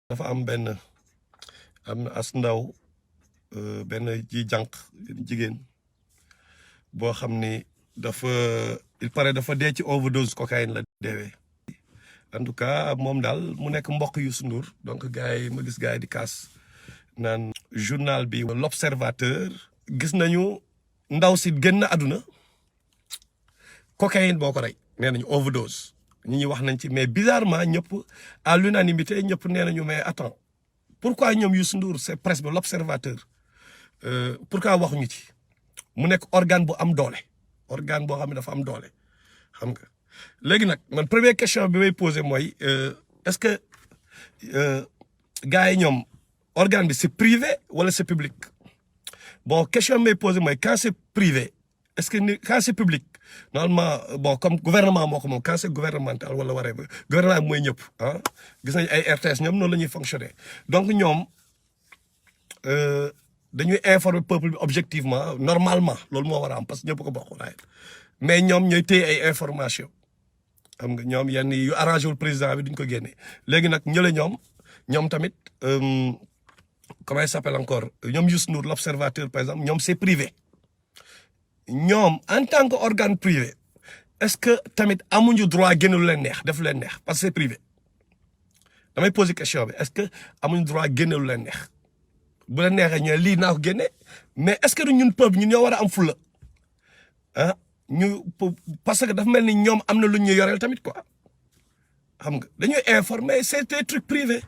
dafa am as ndaw benn ji jànq jigéen boo xam ni il paraît dafa dee ci overdose cocaïne la deewee. En tout cas moom daal mu nekk mbokk Youssou Ndour donc gars yi ma gis gars yi di kaas naan journal bi l'Observateur gis nañu ndaw si génn àdduna cocaïne boo ko rey nee nañu overdose ñi wax nañ ci mais bizarrement ñëpp à l'unanimité ñëpp nee nañu mais attends pourquoi ñoom Youssou Ndour c'est presse bi l'Observateur pourquoi waxuñu ci mu nekk organe bu am doole organe boo xam ne dafa am doole xam nga léegi nag man première question bi may poser mooy est-ce que gars yi ñoom organe bi c'est privé wala c'est public bon question bi may poser mooy quand c'est privé est-ce que quand c'est public normalement bon comme gouvernement moo ko moom quand c'est gouvernemental wala waree ba gouvernement bi mooy ñëpp ah gis nañ ay RTS ñoom noonu la ñuy fonctionner donc ñoom dañuy informer peuple bi objectivement normalement loolu moo war a am parce que ñëpp ko bokk waaye mais ñoom ñooy téye ay information xam nga ñoom yenn yu arrangé wul président bi duñ ko génne léegi nag ñële ñoom tamit comment il s'appelle encore ñoom Youssou Ndour l'Observateur par exemple ñoom c'est privé ñoom en tant que organe privé est-ce que tamit amuñu droit génne lu leen neex def lu leen neex parce que c'est privé damay poser question bi est-ce que amuñu droit génne lu leen neex bu leen neexee ñu lii naa ko génne mais est-ce que ñun peuple ñun ñoo war a am fulla ah ñu parce que dafa mel ni ñoom am na lu ñu yoreel tamit quoi xam nga dañuy informer c'est des trucs privés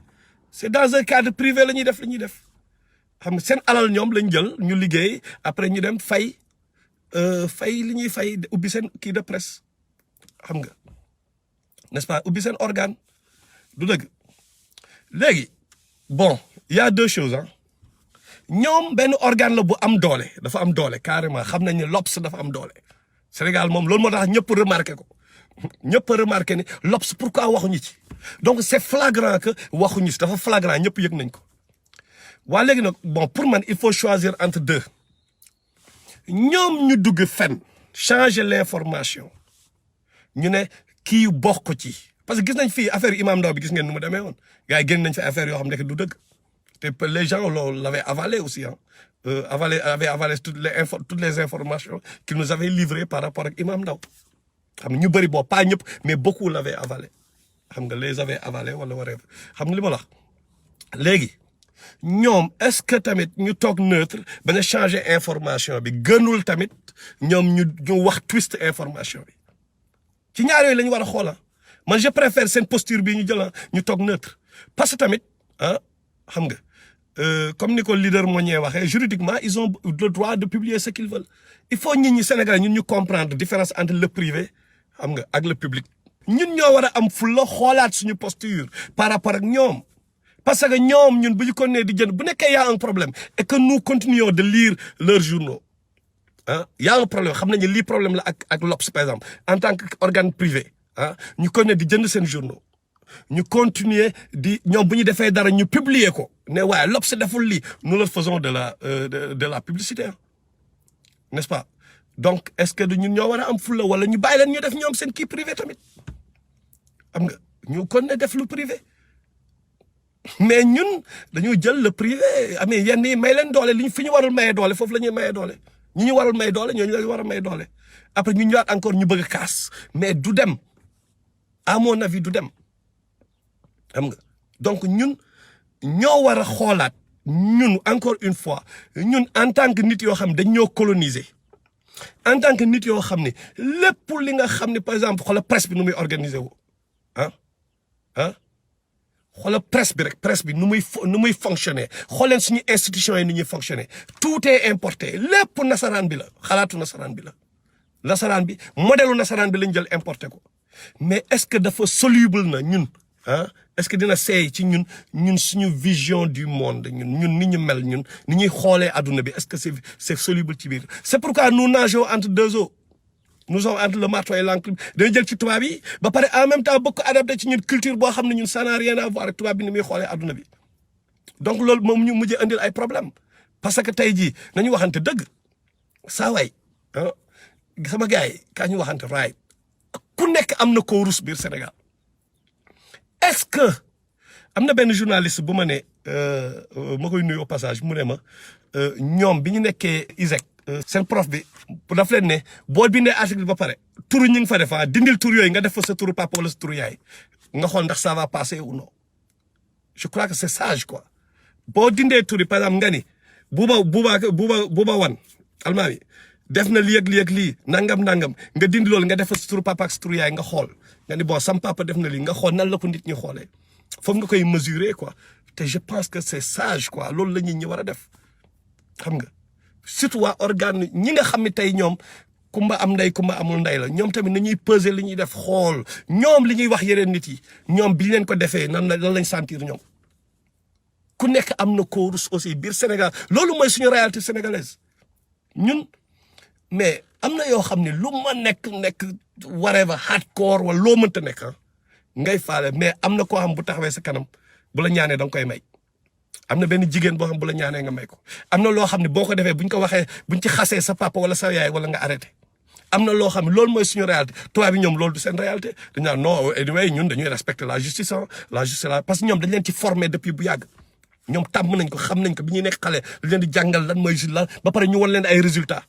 c'est dans un cadre privé la ñuy def xam nga seen alal ñoom lañ jël ñu liggéey après ñu dem fay li ñuy fay ubbi seen kii de presse xam nga n'est-ce pas ubbi seen organe du dëgg léegi bon il y a deux choses ah ñoom benn organe la bu am doole dafa am doole carrément xam nañ ne l'Obs dafa am doole Sénégal moom loolu moo tax ñëpp remarqué ko ñëpp remarqué ni l'Obs pourquoi waxuñu ci donc c'est flagrant que waxuñu ci dafa flagrant ñëpp yëg nañ ko waa léegi nag bon pour man il faut choisir entre deux ñoom ñu dugg fen changer l'information ñu ne kii bokk ci parce que gis nañ fii affaire Imam Ndaw bi gis ngeen nu mu demee woon gars yi génn nañ fi affaire yoo xam ne du dëgg te les gens l'avaient avalé aussi hein avaient avalé toutes les informations qu'ils nous avaient livrées par rapport ak Imam Ndaw xam nga ñu bëri bon pas ñëpp mais beaucoup l'avaient avalé xam nga les avaient avalé wala whatever xam nga li ma la wax léegi ñoom est-ce que tamit ñu toog neutre ba nga changer information bi gënul tamit ñoom ñu wax twist information bi ci ñaar yooyu la ñu war a xoola man je préfère seen posture bi ñu jël ñu toog neutre parce que tamit ah xam nga comme ni ko leader moo ñee waxee juridiquement ils ont le droit de publier ce qu'ils veulent il faut nit ñi Sénégal ñun ñu comprendre différence entre le privé xam nga ak le public ñun ñoo war a am fulla xoolaat suñu posture par rapport ak ñoom parce que ñoom ñun bu ñu continuer di jënd bu nekkee y a un problème et que nous continuons de lire leurs journaux ah y a un problème xam nañu lii problème la ak l'Obs par exemple en tant que organe privé ah ñu continuer di jënd seen journaux ñu continuer di ñoom bu ñu defee dara ñu publier ko ne waaye l'Obs deful lii nous leur faisons de la publicité n'est-ce pas donc est-ce que ñun ñoo war a am fulla wala ñu bàyyi leen ñu def ñoom seen kii privé tamit xam nga ñu continuer def lu privé mais ñun dañoo jël le privé amee yenn yi may leen doole fi ñu warul maye doole foofu la ñuy maye doole ñi ñu warul may doole ñooñu la war a may doole après ñu ñëwaat encore ñu bëgg a kaas mais du dem à mon avis du dem xam nga donc ñun ñoo war a xoolaat ñun encore une fois ñun en tant que nit yoo xam ne dañ ñoo coloniser en tant que nit yoo xam ne lépp li nga xam ne par exemple xoolal presse bi nu muy organiser wu xoolal presse bi rek presse bi nu muy fonctionner xooleen suñu institutions yi ni ñuy fonctionner tout est importé lépp nasaraan bi la xalaatu nasaraan bi la nasaraan bi modèle nasaraan bi lañ jël importé ko mais est-ce que dafa soluble na ñun est-ce que dina seey ci ñun suñu vision du monde ñun ni ñu mel ñun ni ñuy xoolee adduna bi est-ce que c'est soluble ci biir c'est pourquoi nous nageons entre deux eaux nous sommes entre le marteau et l'enclume dañu jël ci tubaab yi ba pare en même temps bokk adapté ci ñun culture boo xam ne ñun ça n'a rien à voir ak tubaab bi ni muy xoolee adduna bi donc loolu moom ñu mujjee indil ay problème parce que tey jii nañu waxante dëgg saa waay sama gars yi kaa ñu waxante right ku nekk am na koo rus biir Sénégal est-ce que am na benn journaliste bu ma ne ma koy nuyu au passage mu ne ma ñoom bi ñu nekkee ISEC seen prof bi daf leen ne boo bindee article ba pare turu ñi nga fa def dindil tur yooyu nga def fa sa turu papa wala sa turu yaay nga xool ndax ça va passer ou non je crois que c'est sage quoi boo dindee tur yi par exemple nga ni buuba wan almaa bi def na lii ak lii nangam nga dindi loolu nga def fa sa turu papa ak sa turu yaay nga xool nga ni bon sam papa def na lii nga xool nan la ko nit ñi xoolee foofu nga koy mesurer quoi te je pense que c'est sage quoi loolu la nit ñi war a def xam nga surtout waa organe ñi nga xam ne tey ñoom kumba am ndey kumba amul ndey la ñoom tamit nañuy peser li ñuy def xool ñoom li ñuy wax yeneen nit yi ñoom bi leen ko defee lan lañ sentir ñoom ku nekk am na ko rus aussi biir Sénégal loolu mooy suñu réalité sénégalaise ñun mais am na yoo xam ne lu ma nekk whatever hardcore wala loo mënta nekk ngay faale mais am na koo xam bu taxawee sa kanam bu la ñaanee da nga koy may am na benn jigéen boo xam bu la ñaanee nga may ko am na loo xam ne boo ko defee buñ ko waxee buñ ci xasee sa papa wala sa yaay wala nga arrêté am na loo xam ne loolu mooy suñu réalité tubaab bi ñoom loolu du seen réalité dañu naan non anyway ñun dañuy respecter la justice la justice la parce que ñoom dañ leen ci formé depuis bu yàgg ñoom tàmm nañ ko xam nañ ko bi ñuy nekk xale dañ leen di jàngal lan mooy lan ba pare ñu wan leen ay résultats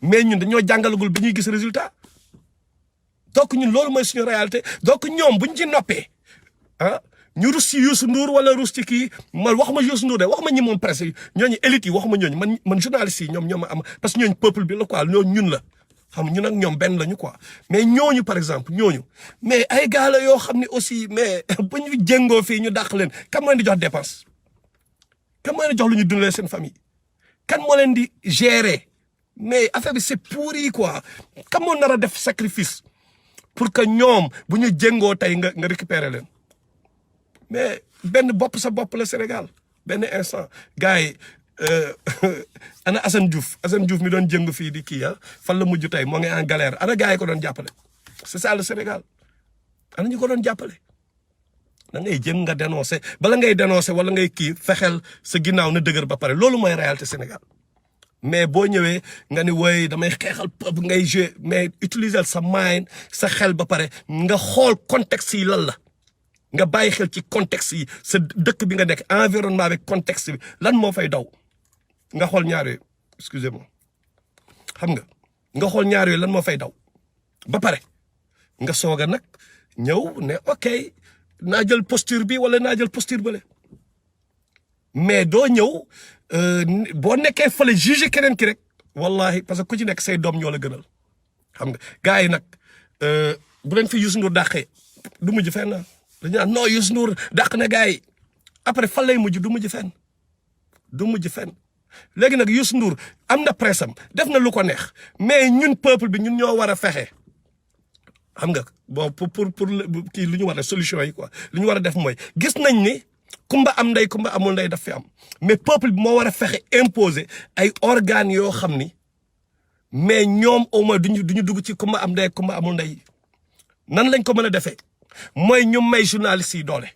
mais ñun dañoo jàngalagul bi ñuy gis résultat donc ñun loolu mooy suñu réalité donc ñoom buñ ci noppee ñu rus ci Youssou Ndour wala rus ci kii man wax ma Youssou Ndour de wax ma ñi moom presse yi ñooñu élite yi wax ma ñooñu man journaliste yi ñoom ma am parce que ñooñu peuple bi la quoi ñooñu ñun la xam ñun ak ñoom benn lañu quoi mais ñooñu par exemple ñooñu mais ay gars la yoo xam ne aussi mais bu ñu jéngoo fii ñu dàq leen kan moo leen di jox dépense kan moo leen di jox lu ñu dundalee seen famille kan moo leen di gérer mais affaire bi c'est pourri quoi kan moo nar a def sacrifice pour que ñoom bu ñu jéngoo tey nga récupérer leen mais benn bopp sa bopp la Sénégal benn instant gars yi ana Assane Diouf mi doon jëng fii di kii fan la mujj tey moo ngi en galère ana gars yi ko doon jàppale c'est ça le Sénégal ana ñu ko doon jàppale da ngay jëng nga dénoncer bala ngay dénoncer wala ngay kii fexeel sa ginnaaw na dëgër ba pare loolu mooy réalité Sénégal mais boo ñëwee nga ni woy damay xeexal peuple ngay jouer mais utiliser sa mind sa xel ba pare nga xool contexte yi lan la nga bàyyi xel ci contexte yi sa dëkk bi nga nekk environnement bi contexte bi lan moo fay daw nga xool ñaar yooyu excusez-moi xam nga xool ñaar yooyu lan moo fay daw ba pare nga soog a nag ñëw ne ok naa jël posture bi wala naa jël posture bële mais doo ñëw boo nekkee fële juger keneen ki rek wallahi parce que ku ci nekk say doom ñoo la gënal xam nga gars yi nag bu leen fi Youssou Ndour dàqee du mujj fenn dañu naan non Youssou Ndour dàq na gars yi après fan lay mujj du mujj fenn léegi nag Youssou Ndour am na presse am def na lu ko neex mais ñun peuple bi ñun ñoo war a fexe xam nga bon pour kii lu ñu war a solution yi quoi lu ñu war a def mooy gis nañ ni kumba am ndey kumba amul ndey daf fi am mais peuple bi moo war a fexe imposer ay organes yoo xam ni mais ñoom au moins duñu dugg ci kumba am ndey kumba amul ndey nan lañ ko mën a defee mooy ñu may journalistes yi doole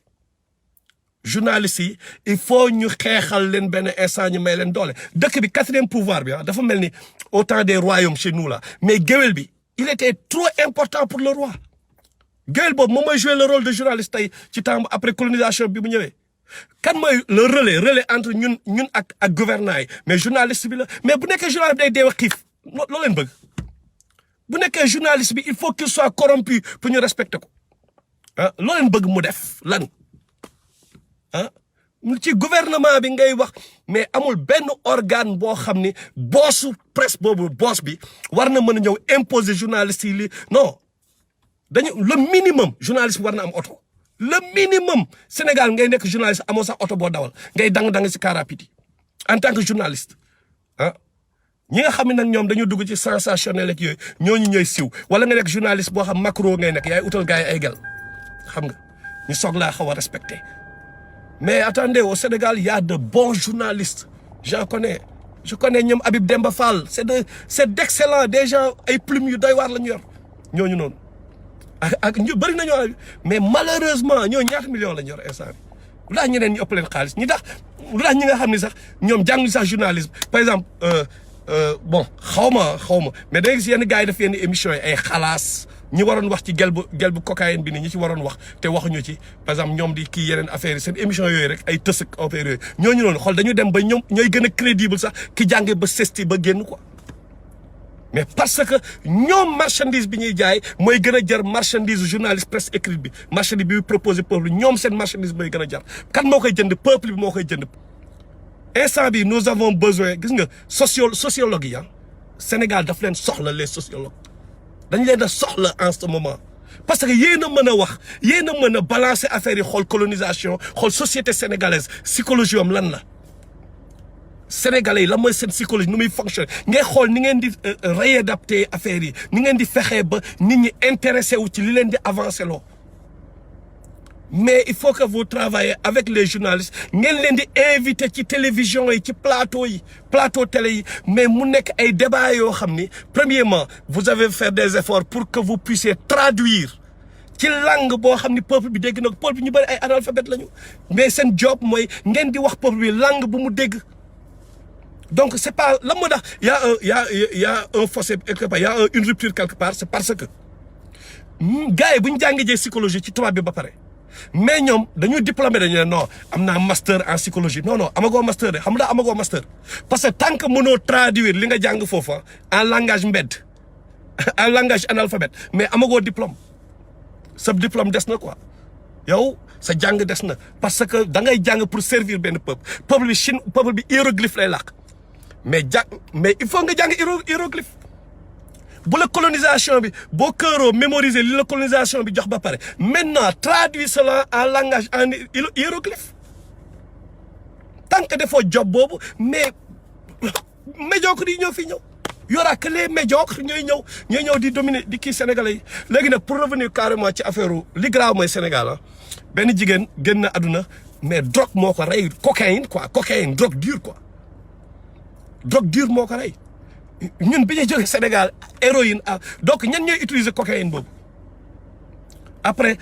journalistes yi il faut ñu xeexal leen benn instant ñu may leen doole dëkk bi 4e pouvoir bi dafa mel ni au temps des royaumes chez nous là mais géwél bi il était trop important pour le roi géwél boobu moom mooy jouer le rôle de journaliste tey ci temps après colonisation bi mu ñëwee kan mooy le relais entre ñun ak gouvernants yi mais journaliste bi la mais bu nekkee journaliste bi day deew a xiif loo leen bëgg bu nekkee journaliste bi il faut qu'il soit corrompu pour ñu respecter ko loo leen bëgg mu def lan ci gouvernement bi ngay wax mais amul benn organe boo xam ni boosu presse boobu boos bi war na mën a ñëw imposer journaliste yi li non dañu le minimum journaliste bi war na am oto le minimum Sénégal ngay nekk journaliste amoo sax oto boo dawal ngay dang si car rapide yi en tant que journaliste ñi nga xam ne nag ñoom dañu dugg ci sensationnel ak yooyu ñooñu ñooy siw wala nga nekk journaliste boo xam macro ngay nekk yaay utal gars yi ay gel xam nga ñu soog laa xaw a respecté mais attendez au Sénégal il y a de bons journalistes je connais ñoom Habib Demba Fall c'est d'excellents des gens ay plumes yu doy waar la ñu yor ñooñu noonu ak ñu bëri nañoo mais malheureusement ñoo ñaata millions la ñu yor instant bi lu tax ñeneen ñu ëpp leen xaalis lu tax ñi nga xam ne sax ñoom jànguñu sax journalisme par exemple bon xaw ma mais da ngay gis yenn gars yi def yenn émissions yi ay xalaas ñi waroon wax ci gelbu cocaïne bi ni ñi ci waroon wax te waxuñu ci par exemple ñoom di kii yeneen affaires yi seen émission yooyu rek ay tës ak affaire yooyu ñooñu noonu xool dañu dem ba ñoom ñooy gën a crédible sax ki jàngee ba sesti ba génn quoi mais parce que ñoom marchandise bi ñuy jaay mooy gën a jar marchandise journaliste presse écrite bi marchandise bi proposé peuple ñoom seen marchandise mooy gën a jar kan moo koy jënd peuple bi moo koy jënd instant bi nous avons besoin gis nga sociologue yi Sénégal daf leen soxla les sociologues dañ leen a soxla en ce moment parce que yéen a mën a wax yéen a mën a balancer affaire yi xool colonisation xool société sénégalaise psychologie am lan la sénégalais yi la mooy seen psychologie nu muy fonctionner ngay xool ni ngeen di réadapter affaire yi ni ngeen di fexee ba nit ñi intéressé wu ci li leen di avancer loo mais il faut que vous travaillez avec les journalistes ngeen leen di inviter ci télévision yi ci plateau télé yi mais mu nekk ay débat yoo xam ni premièrement vous avez fait des efforts pour que vous puissiez traduire ci langue boo xam ni peuple bi dégg na peuple bi ñu bëri ay analphabètes lañu mais seen job mooy ngeen di wax peuple bi langue bu mu dégg donc c'est pas la moo tax y a un fossé quelque part y a une rupture quelque part c'est parce que gars yi bu ñu jàngee psychologie ci tubaab bi ba pare mais ñoom dañuy diplômé dañu ne non am naa master en psychologie non amagoo master de xam nga amagoo master parce que tant que mënoo traduire li nga jàng foofa en langage mbedd en langage analphabète mais amagoo diplôme sa diplôme des na quoi yow sa jàng des na parce que da ngay jàng pour servir benn peuple bi hiéroglyphe lay làkk mais il faut nga jàng hiéroglyphe bu la colonisation bi boo këeroo mémoriser li la colonisation bi jox ba pare maintenant traduire cela en langage en hiéroglyphe tant que defoo job boobu mais médiocre yi ñëw fii ñëw y aura que les médiocres ñooy ñëw di dominer di kii sénégalais yi léegi nag pour revenir carrément ci affaire li grave mooy Sénégal benn jigéen génn na àdduna mais drogue moo ko rey cocaïne drogue dure quoi drogue dure moo ko rey ñun bi ñuy jógee Sénégal héroïne donc ñan ñooy utiliser cocaïne boobu après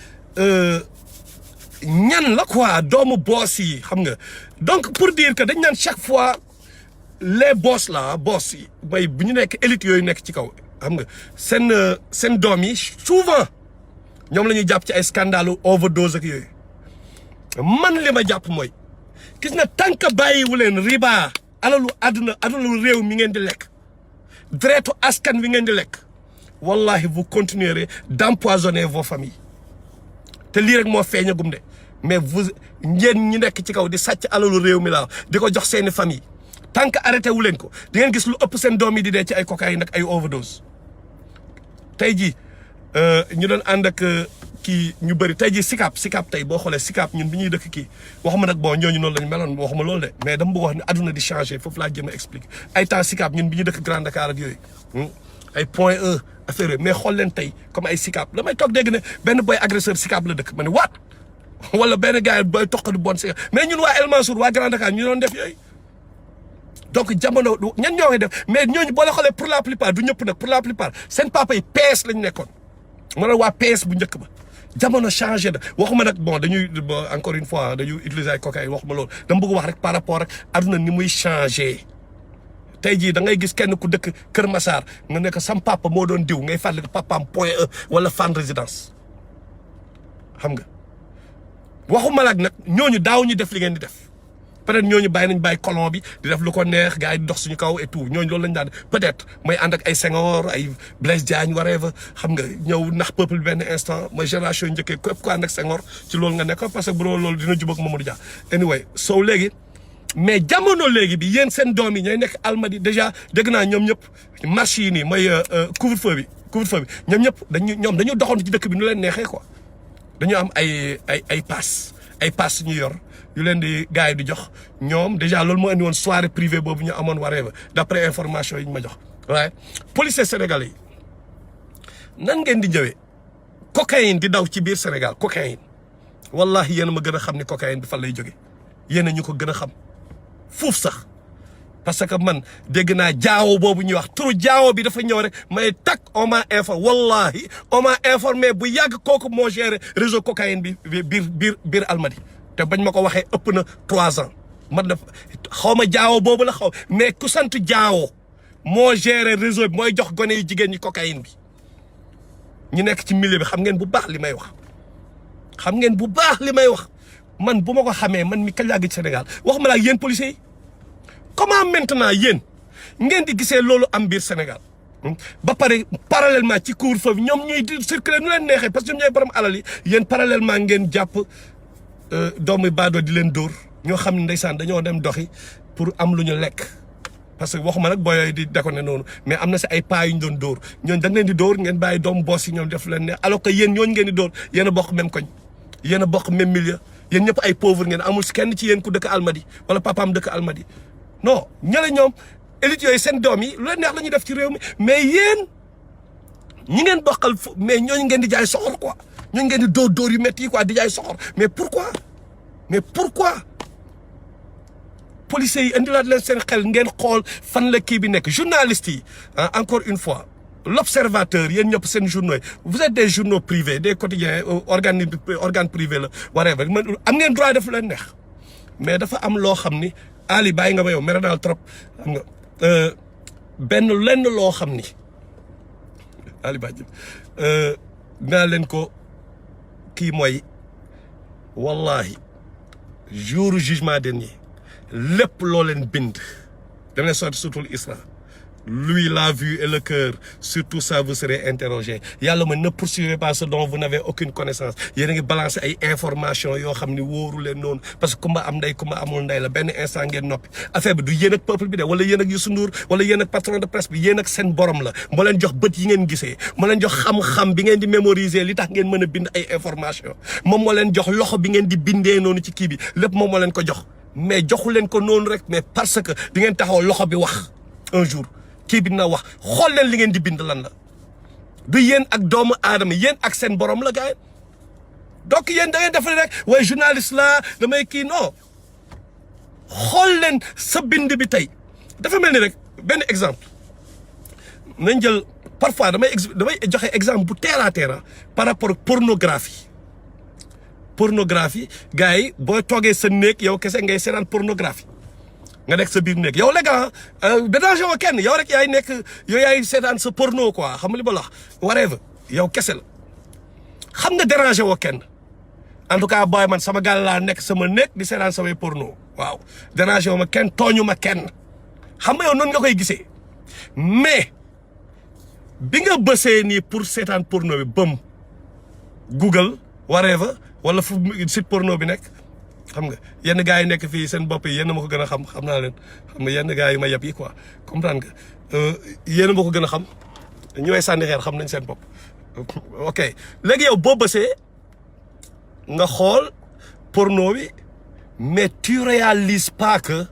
ñan la quoi doomu boss yi xam nga donc pour dire que dañ naan chaque fois les boss yi mooy bu ñu nekk élite yooyu nekk ci kaw xam nga seen doom yi souvent ñoom la ñuy jàpp ci ay scandale overdose ak yooyu man li ma jàpp mooy gis nga tant que bàyyiwu leen riba alalu àdduna réew mi ngeen di lekk deretu askan wi ngeen di lekk wallahi vous continuerez d'empoisonner vos familles te lii rek moo feeñagum de mais vous ngeen ñi nekk ci kaw di sàcc alalu réew mi laa di ko jox seeni famille tant que arrêté wu leen ko di ngeen gis lu ëpp seen doom yi di dee ci ay cocaïne nag ay overdose tey jii ñu doon ànd ak kii ñu bëri tey jii sikap tey boo xoolee sikap ñun bi ñuy dëkk kii waxuma nag bon ñooñu noonu lañ meloon waxuma loolu de mais dama bëgg wax ne adduna di changer foofu laa jëm a expliquer ay temps sikap ñun bi ñuy dëkk Grand Dakar ak yooyu ay point E affaire yooyu mais xool leen tey comme ay sikap damay toog dégg ne benn boy agresseur sikap la dëkk ma ne waat wala benn gars yi booy toq du bon sikap mais ñun waa El Mansour waa Grand Dakar ñu doon def yooyu donc jamono ñan ñoo ngi def mais ñooñu boo la xoolee pour la plupart du ñëpp nag pour la plupart seen papa yi PS lañ nekkoon ma ne waa PS bu njëkk ba jamono changé na waxuma nag bon dañuy encore une fois dañuy utiliser ay cocaïne waxuma loolu dama bëgg wax rek par rapport ak aduna ni muy changé tey jii da ngay gis kenn ku dëkk Kër Massar nga nekk sam papa moo doon diw ngay fàttali papaam point E wala Fann Résidence xam nga waxuma la nag ñooñu daaw ñu def li ngeen di def peut-être ñooñu nañ bàyyi colon bi di def lu ko neex gars yi di dox suñu kaw et tout ñooñu loolu lañ daan peut-être mooy ànd ak ay Senghor ay Blaise Diagne whatever xam nga ñëw nax peuple benn instant mooy génération njëkkee képp ku ànd ak Senghor ci loolu nga nekk parce que bu loolu dina jubóog Mamadou Dia anyway so léegi mais jamono léegi bi yéen seen doom yi ñooy nekk Almadi déjà dégg naa ñoom ñëpp marché yi nii mooy couvre-feu bi ñoom ñëpp dañu doxantu ci dëkk bi nu leen neexee quoi dañu am ay pass ñu yor yu leen di gars yi di jox ñoom déjà loolu moo indi woon soirée privée boobu ñu amoon waree ba d'après information yi ñu ma jox waaye policiers sénégalais yi nan ngeen di ñëwee cocaïne di daw ci biir Sénégal cocaïne wallahi yéen a ma gën a xam ni cocaïne bi fan lay jóge yéen a ñu ko gën a xam fuuf sax parce que man dégg naa jaawo boobu ñuy wax turu jaawo bi dafa ñëw rek may tak on m'a informé wallahi on m'a informé bu yàgg kooku moo géré réseau cocaïne bi biir Almadi te bañ ma ko waxee ëpp na 3 ans man def xaw ma jaawo boobu la xaw mais ku sant jaawo moo géré réseau bi mooy jox gone yu jigéen ñi cocaïne bi ñi nekk ci milieu bi xam ngeen bu baax li may wax xam ngeen bu baax li may wax man bu ma ko xamee man mi kañ laa gis Sénégal waxuma la ak yéen policiers yi comment maintenant yéen ngeen di gisee loolu am biir Sénégal ba pare parallèlement ci couvre-feu bi ñoom ñuy di circuler nu leen neexee parce que ñoom ñooy borom alal yi yéen parallèlement ngeen jàpp doomu baadoo di leen dóor ñoo xam ne ndeysaan dañoo dem doxi pour am lu ñu lekk parce que waxuma nag booy di déconné noonu mais am na si ay paa yu ñu doon dóor ñooñu dañ leen di dóor ngeen bàyyi doomu boss yi ñoom def leen neex alors que yéen ñooñu ngeen di dóor yéen a bokk même koñ yéen a bokk même milieu yéen ñëpp ay pauvre ngeen amul kenn ci yéen ku dëkk Almadi wala papaam dëkk Almadi non ñële ñoom élite yooyu seen doom yi lu leen neex la ñuy def ci réew mi mais yéen ñi ngeen bokkal mais ñooñu ngeen di jaay soxor quoi ñooñu ngeen di dóor yu métti yi quoi di jaay soxor mais pourquoi policiers yi indilaat leen seen xel ngeen xool fan la kii bi nekk journalistes yi encore une fois l'observateur yéen ñëpp seen journaux yi vous êtes des journaux privés des quotidiens organe privé la whatever man am ngeen droit def leen neex mais dafa am loo xam ni Ali bàyyi nga ma yow mere naa trop xam nga benn lenn loo xam ni Ali bàyyi naa leen ko kii mooy wallahi jour jugement dernier lépp loo leen bind dama ne sorti surtout Isra lui la vue et le cœur sur tout ça vous serez interrogé yàlla ma ne poursuivez pas ce dont vous n'avez aucune connaissance yéen a ngi balancer ay information yoo xam ni wóoru leen noonu parce que kumba am ndey kumba amul ndey la benn instant ngeen noppi affaire bi du yéen ak peuple bi de wala yéen ak Youssou Ndour wala yéen ak patron de presse bi yéen ak seen borom la moo leen jox bët yi ngeen gisee moo leen jox xam-xam bi ngeen di mémoriser li tax ngeen mën a bind ay information moom moo leen jox loxo bi ngeen di bindee noonu ci kii bi lépp moom moo leen ko jox mais joxu leen ko noonu rek mais parce que di ngeen taxaw loxo bi wax un jour kii bi na wax xool leen li ngeen di bind lan la du yéen ak doomu aadama yéen ak seen borom la gars yi donc yéen da ngeen def rek waaye journaliste la damay kii non xool leen sa bind bi tey dafa mel ni rek benn exemple nañ jël parfois damay joxe exemple bu terre à terre par rapport ak pornographie gars yi boo toogee sa néeg yow kese ngay seetaan pornographie nga nekk sa biir néeg yow léegi déranger woo kenn yow rek yaay nekk yow yaay seetaan sa porno quoi xam nga li ma la wax whatever yow kese la xam nga déranger woo kenn en tout cas booy man sama gaal laa nekk sama néeg di seetaan samay porno waaw déranger woo ma kenn tooñu ma kenn xam nga yow noonu nga koy gisee mais bi nga bësee nii pour seetaan porno bi bëm Google whatever wala fu site porno bi nekk xam nga yenn gars yi nekk fii seen bopp yi yéen ma ko gën a xam naa leen xam nga yenn gars yi ma yab yi quoi comprendre nga yéen ma ko gën a xam ñu may sànni xeer xam nañ seen bopp ok léegi yow boo bësee nga xool porno bi mais tu réalises pas que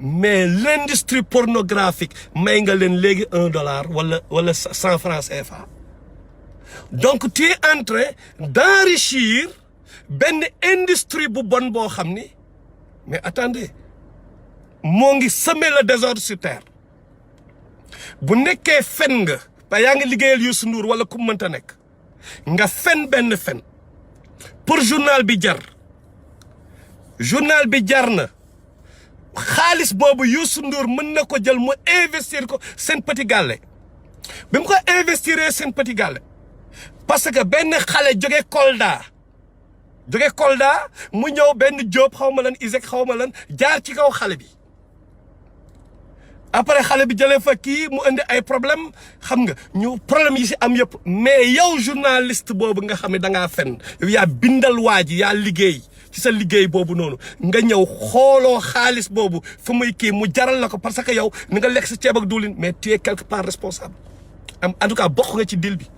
mais l'industrie pornographique may nga leen léegi $1 wala 100 francs CFA donc tu es en train d'enrichir benn industrie bu bon boo xam ni mais attendez moo ngi semer le désordre sur terre bu nekkee fen nga ba yaa ngi liggéeyal Youssou Ndour wala ku mënta nekk nga fen benn fen pour journal bi jar na xaalis boobu Youssou Ndour mën na ko jël mu investir ko seen petit gàlle bi mu ko investir seen petit gàlle parce que benn xale jóge Kolda mu ñëw benn Diop xaw ma lan Isaac xaw ma lan jaar ci kaw xale bi après xale bi jëlee fa kii mu indi ay problème xam nga ñu problème yi si am yëpp mais yow journaliste boobu nga xam ne da ngaa fen yow yaa bindal waa ji yaa liggéey ci sa liggéey boobu noonu nga ñëw xooloo xaalis boobu fu muy kii mu jaral la ko parce que yow ni nga lekk sa ceeb ak diwlin mais tu es quelque part responsable en tout cas bokk nga ci deal bi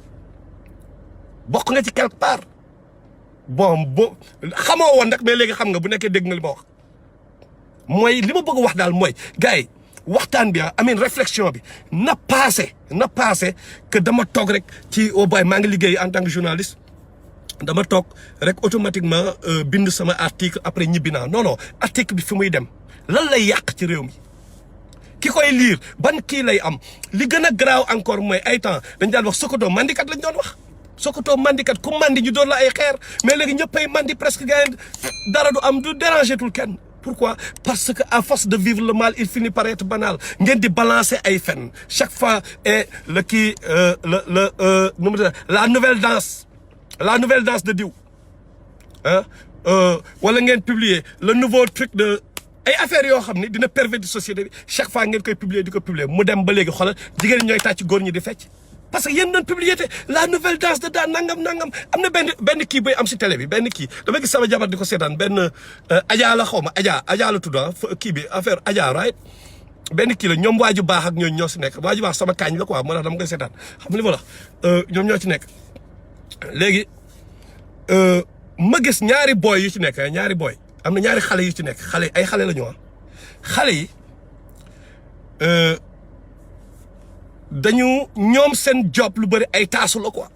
bokk nga ci quelque part bon xamoo woon nag mais léegi xam nga bu nekkee dégg nga li ma wax mooy li ma bëgg wax daal mooy gars yi waxtaan bi amin réflexion bi na passé que dama toog rek ci boy maa ngi liggéey en tant que journaliste dama toog rek automatiquement bind sama article après ñibbi naa non article bi fi muy dem lan lay yàq ci réew mi ki koy lire ban kii lay am li gën a garaaw encore mooy ay temps dañ daan wax Sokoto mandikat lañ doon wax Sokoto mandikat ku mandi ñu doon la ay xeer mais léegi ñëppay mandi presque gars dara du am du déranger tul kenn pourquoi parce que à force de vivre le mal il finit par être banal ngeen di balancer ay fen chaque fois et le kii la nouvelle danse de diw ah wala ngeen publier le nouveau truc de ay affaires yoo xam ni dina pervertir société bi chaque fois ngeen koy publier di ko publier mu dem ba léegi xoolal jigéen ñi ñooy tàcc góor ñi di fecc parce que yéen doon publier te la nouvelle danse de daan nangam am na benn kii buy am si télé bi benn kii dama gis sama jabar di ko seetaan benn Adja la xaw ma Adja la tudd kii bi affaire Adja right benn kii la ñoom waaju baax ak ñooñu ñoo si nekk waaju baax sama kaañ la quoi moo tax dama koy seetaan xam nga li ma la ñoom ñoo ci nekk léegi ma gis ñaari boy yu ci nekk ñaari boy am na ñaari xale yu ci nekk ay xale la ñu xale yi dañu ñoom seen job lu bëri ay taasu la quoi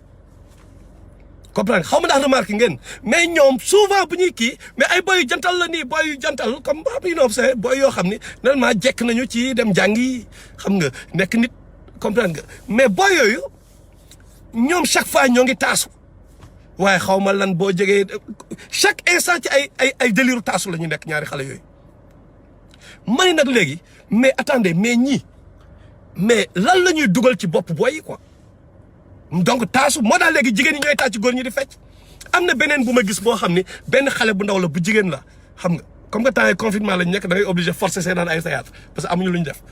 comprendre xaw ma ndax remarque ngeen mais ñoom souvent bu ñuy kii mais ay boy yu jantal la nii boy yu jantal comme xam nga c'est boy yoo xam ni normalement jekk nañu ci dem jàngi xam nga nekk nit comprendre nga mais boy yooyu ñoom chaque fois ñoo ngi taasu waaye xaw ma lan boo jegee chaque instant ci ay déliru taasu la ñu nekk ñaari xale yooyu mani nag léegi mais attendez mais ñii mais lan la ñuy dugal ci bopp boy yi quoi donc taasu moo daal léegi jigéen ñi ñooy tàcc góor ñi di fecc am na beneen bu ma gis boo xam ni benn xale bu ndaw la bu jigéen la xam nga comme que temps yi confinement lañ nekk da ngay obligé forcer seen ay théâtre parce que amuñu lu ñu def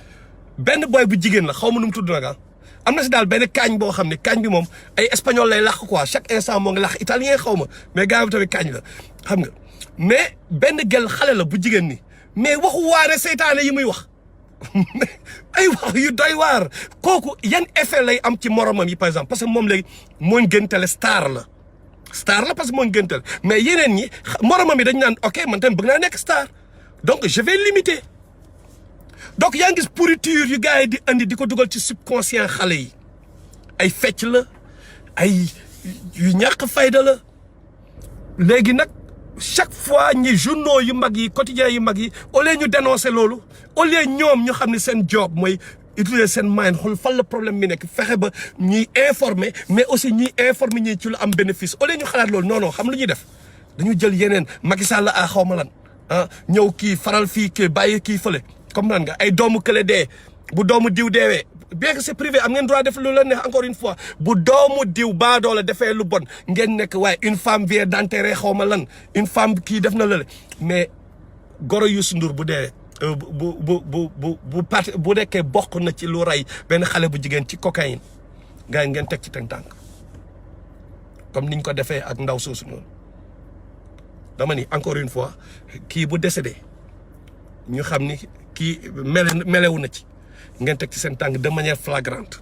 benn boy bu jigéen la xaw ma nu mu tudd nag am na si daal benn kaañ boo xam ne kaañ bi moom ay espagnol lay làq quoi chaque instant moo ngi làq italien xaw ma mais gars bi tamit kaañ la xam nga mais benn gel xale la bu jigéen ni mais waxu waare seytaane yi muy wax ay wax yu doy waar kooku yan effet lay am ci moromam yi par exemple parce que moom léegi mooñ gëntale star la parce que mooñ gëntale mais yeneen ñi moromam yi dañ naan ok man tamit bëgg naa nekk star donc je vais limiter donc yaa ngi gis pourriture yu gars yi di andi di ko dugal ci subconscient xale yi ay fecc la ay yu ñàkk fayda la léegi nag chaque fois ñi journaux yu mag yi quotidiens yu mag yi au lieu ñu dénoncer loolu au lieu ñoom ñu xam ne seen job mooy utiliser seen mind xool fan la problème bi nekk fexe ba ñuy informer mais aussi ñuy informer ñi ci lu am bénéfice au lieu ñu xalaat loolu non xam lu ñuy def dañu jël yeneen Macky Sall la xaw ma lan ñëw kii faral fii kii bàyyi kii fële comme nan nga ay doomu kële dee bu doomu diw deewee bien que c'est privé am ngeen droit def lu la neex encore une fois bu doomu diw baadoo la defee lu bon ngeen nekk waaye une femme vient d'enterrer xaw ma lan une femme kii def na lale mais goro Youssou Ndour bu deewee bu nekkee bokk na ci lu rey benn xale bu jigéen ci cocaïne gars yi ngeen teg ci tànk comme niñ ko defee ak ndaw soosu noonu dama ni encore une fois kii bu décédé ñu xam ni kii melewu na ci ngeen teg ci seen tànk de manière flagrante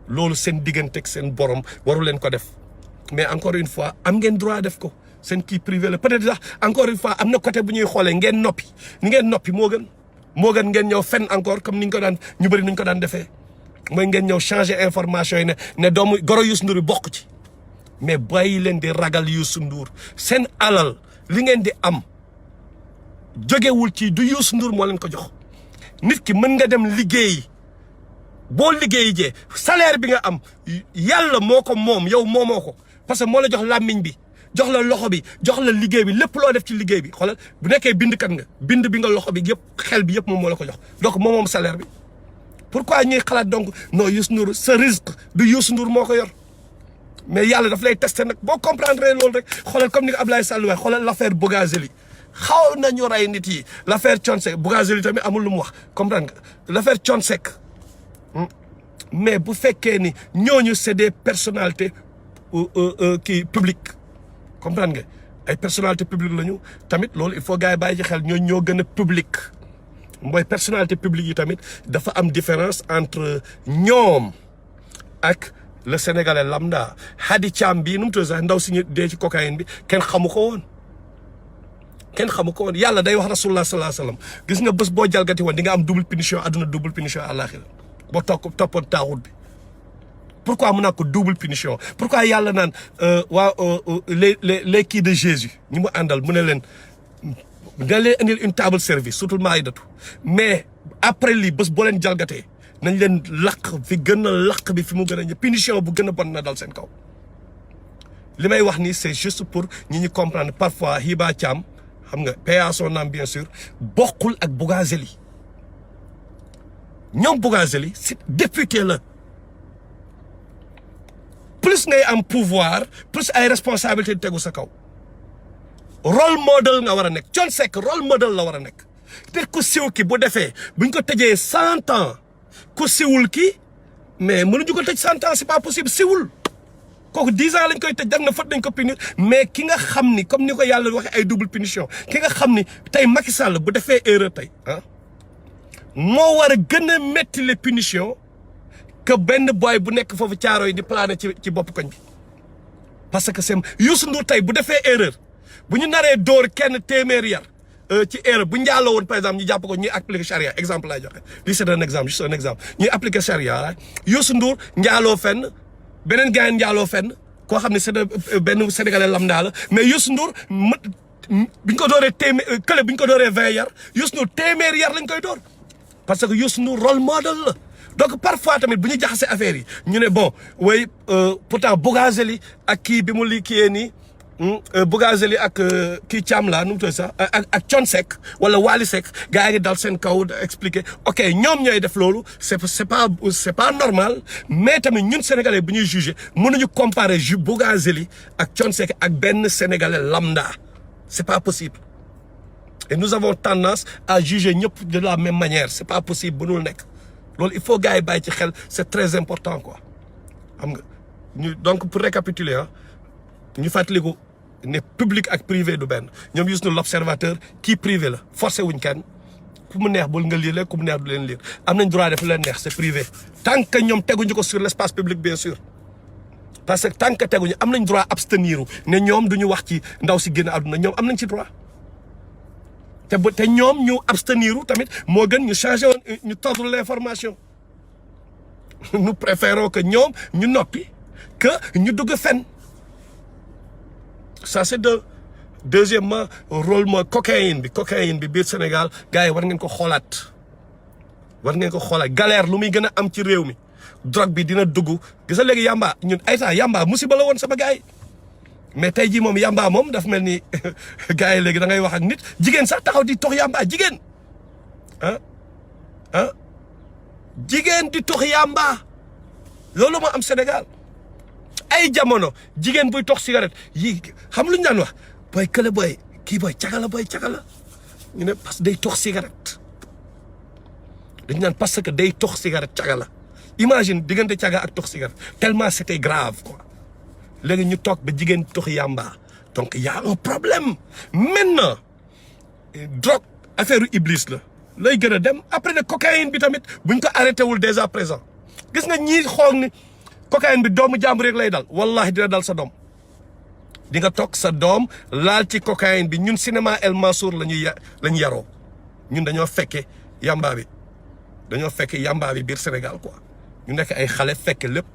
loolu seen digganteeg seen borom waru leen ko def mais encore une fois am ngeen droit def ko seen kii privé la peut-être sax encore une fois am na côté bu ñuy xoolee ngeen noppi ni ngeen noppi moo gën ngeen ñëw fen encore comme ni ñu ko daan ñu bëri ni ñu ko daan defee mooy ngeen ñëw changer information yi ne doomu goro Youssou Ndour yi bokk ci mais bàyyi leen di ragal Youssou Ndour seen alal li ngeen di am jógewul ci du Youssou Ndour moo leen ko jox nit ki mën nga dem liggéeyi boo liggéeyi jee salaire bi nga am yàlla moo ko moom yow moomoo ko parce que moo la jox làmmiñ bi jox la loxo bi jox la liggéey bi lépp loo def ci liggéey bi xoolal bu nekkee bindkat nga bind bi nga loxo bi yëpp xel bi yëpp moom moo la ko jox donc moom salaire bi pourquoi ñuy xalaat donc non Youssou Ndour sa risque du Youssou Ndour moo ko yor mais yàlla daf lay testé nag boo comprendre loolu rek xoolal comme ni ko Abdoulaye Sall waxee xoolal l'affaire Bougazelli xaw nañu rey nit yi l'affaire Thione Seck Bougazelli tamit amul lu mu wax comprendre nga l'affaire Thione Seck mais bu fekkee ni ñooñu c'est des personnalités kii publiques comprendre nga ay personnalités publiques lañu tamit loolu il faut gars yi bàyyi ci xel ñooñu ñoo gën a public mooy personnalité publique yi tamit dafa am différence entre ñoom ak le sénégalais lambda Hadi Thiam bii nu mu tudd sax ndaw si ñu dee ci cocaïne bi kenn xamu ko woon yàlla day wax rasulullah sallallahu alayhi wasallam gis nga bés boo jalgati woon di nga am double punition àdduna double punition àllaaxira boo toppoon taaxut bi pourquoi mu naa ko double punition pourquoi yàlla naan les kii de Jésus ñi mu àndal mu ne leen da leen indil une table service surtout maayidatu mais après lii bés boo leen jalgatee nañ leen laq fi gën a laq bi fi mu gën a punition bu gën a bon na dal seen kaw li may wax ni c'est juste pour ñi ñu comprendre parfois Hiba THIAM xam nga paix à son âme bien sûr bokkul ak Bougazelli ñoom Bougazelli c'est député la plus ngay am pouvoir plus ay responsabilité tegu sa kaw rôle model nga war a nekk Thione Seck rôle model la war a nekk te ku siw ki bu defee buñ ko tëjee 100 ans ku siwul ki mais mënuñu ko tëj 100 ans c'est pas possible siwul kooku 10 ans lañ koy tëj def na faute dañ ko punir mais ki nga xam ni comme ni ko yàlla waxee ay double punition ki nga xam ni tey Macky Sall bu defee erreur tey moo war a gën a métti les punitions que benn boy bu nekk foofu caaro yi di plané ci bopp koñ bi parce que c'est Youssou Ndour tey bu defee erreur bu ñu naree dóor kenn téeméeri yar ci erreur bu njaaloo woon par exemple ñu jàpp ko ñuy appliquer charia exemple laay joxe lii c'est un exemple juste un exemple ñuy appliquer charia la Youssou Ndour njaaloo fenn beneen gars njaaloo fenn koo xam ne c'est benn sénégalais lambda la mais Youssou Ndour biñ ko dooree kële biñ ko dooree 20 yar Youssou Ndour téeméeri yar lañ koy door parce que Youssou Ndour rôle model la donc parfois tamit bu ñu jaxasee affaire yi ñu ne bon way pourtant Bougazelli ak kii bi mu li kiyee nii Bougazelli ak kii Thiam la nu mu tudd sax ak Thione Seck wala Wally Seck gars yi dal seen kaw expliquer ok ñoom ñooy def loolu c'est pas normal mais tamit ñun sénégalais bu ñuy juger mënuñu comparer Bougazelli ak Thione Seck ak benn sénégalais lambda c'est pas possible et nous avons tendance à juger ñëpp de la même manière c'est pas possible mënul nekk loolu il faut gars yi bàyyi ci xel c'est très important quoi xam nga ñu donc pour récapituler ñu fàttaliku ne public ak privé du benn ñoom Youssou Ndour l'observateur kii privé la forcé wuñ kenn ku mu neex bul nga lire leen ku mu neex du leen lire am nañ droit def leen neex c'est privé tant que ñoom teguñu ko sur l'espace public bien sûr parce que tant que teguñu am nañ droit abstenir ne ñoom duñu wax ci ndaw si génn àdduna ñoom am nañ ci droit te ñoom ñu abstenir tamit moo gën ñu changer woon ñu tordre l'information nous préférons que ñoom ñu noppi que ñu dugg fen ça c'est deuxièmement rôle mooy cocaïne bi biir Sénégal gars yi war ngeen ko xoolaat galère lu muy gën a am ci réew mi drogue bi dina dugg gis nga léegi yamba ñun ay temps yamba musiba la woon sama gars yi mais tey jii moom yamba moom daf mel ni gars yi léegi da ngay wax ak nit jigéen sax taxaw di tox yamba jigéen jigéen di tox yamba loolu moo am Sénégal ay jamono jigéen buy tox cigarette yi xam lu ñu daan wax booy kële booy kii booy cagala ñu ne parce que day tox cigarette dañu naan parce que day tox cigarette cagala imagine diggante caga ak tox cigarette tellement c'était grave quoi léegi ñu toog ba jigéen tox yamba donc y a un problème maintenant drogue affaire iblis la lay gën a dem après ne cocaïne bi tamit buñ ko arrêté wul dès à présent gis nga ñii xoog ni cocaïne bi doomu jàmbur rek lay dal wallahi dina dal sa doom di nga toog sa doom laal ci cocaïne bi ñun cinéma El Mansour lañu yaroo ñun dañoo fekke yamba bi biir Sénégal quoi ñu nekk ay xale fekke lépp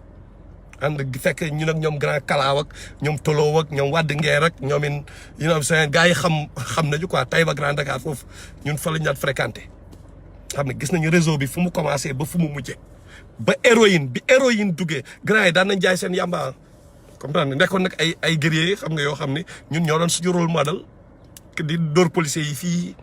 ànd fekk ñun ak ñoom grand kalaaw ak ñoom toloo ak ñoom wadd ngeer ak ñoomin you know seen gars yi xam nañu quoi Taïba Grand Dakar foofu ñun fa la ñu daan fréquenté xam ne gis nañu réseau bi fu mu commencé ba fu mu mujjee ba héroïne duggee grand yi daan nañ jaay seen yamba comprendre nekkoon nag ay guerriers xam nga yoo xam ne ñun ñoo doon suñu rôle modèle di dóor policiers yi fii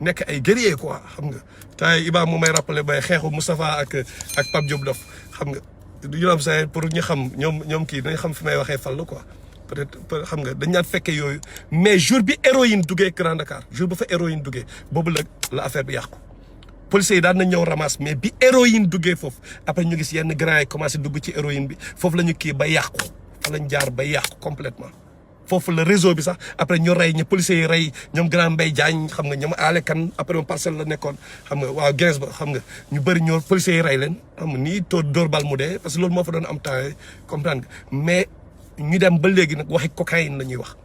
nekk ay guerriers quoi xam nga tay Iba mu may rappelé bay xeexu Moustapha ak Pape Diop Dof xam nga you know say pour ñu xam ñoom kii dañ xam fi may waxee fan la quoi peut-être xam nga dañ naan fekkee yooyu mais jour bi héroïne duggee Grand Dakar jour ba fa héroïne duggee boobu la affaire bi yàqu policiers yi daan nañ ñëw ramasse mais bi héroïne duggee foofu après ñu gis yenn grand yi commencé dugg ci héroïne bi foofu la ñu kii ba yàqu fa lañ jaar ba yàqu complètement foofu la réseau bi sax après ñu rey ñu policiers yi rey ñoom grand Mbaye Diagne xam nga ñoom aalekan après moom parcelle la nekkoon xam nga waaw 15 ba xam nga ñu bëri ñoo policiers yi rey leen xam nga nii dóor bal mu dee parce que loolu moo fa doon am temps comprendre nga mais ñu dem ba léegi nag waxi cocaïne la ñuy wax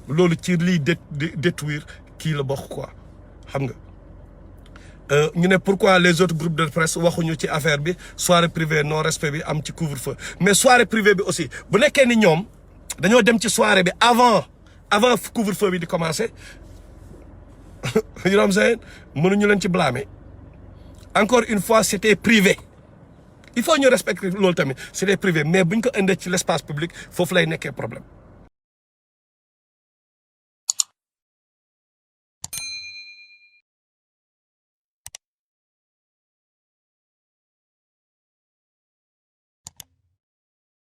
loolu ci liy détruire kii la bokk quoi xam nga ñu ne pourquoi les autres groupes de presse waxuñu ci affaire bi soirée privée non respect bi am ci couvre-feu mais soirée privée bi aussi bu nekkee ni ñoom dañoo dem ci soirée bi avant couvre-feu bi di commencer you know what I'm saying mënuñu leen ci blâmer encore une fois c'était privé il faut ñu respecter loolu tamit c'était privé mais buñ ko indee ci l'espace public foofu lay nekkee problème